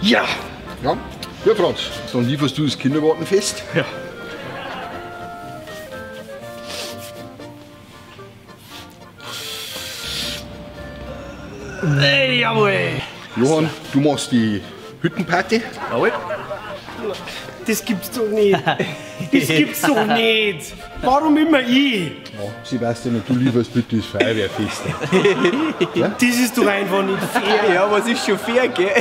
Ja! Ja, ja Franz, dann lieferst du das Kindergartenfest. Ja. Hey, jawohl! Johann, du machst die Hüttenparty. Jawohl. Das gibt's doch nicht. Das gibt's doch nicht. Warum immer ich? Ja, Sebastian, und du lieferst bitte das Feuerwehrfest. Ja? Das ist doch einfach nicht fair. Ja, was ist schon fair, gell?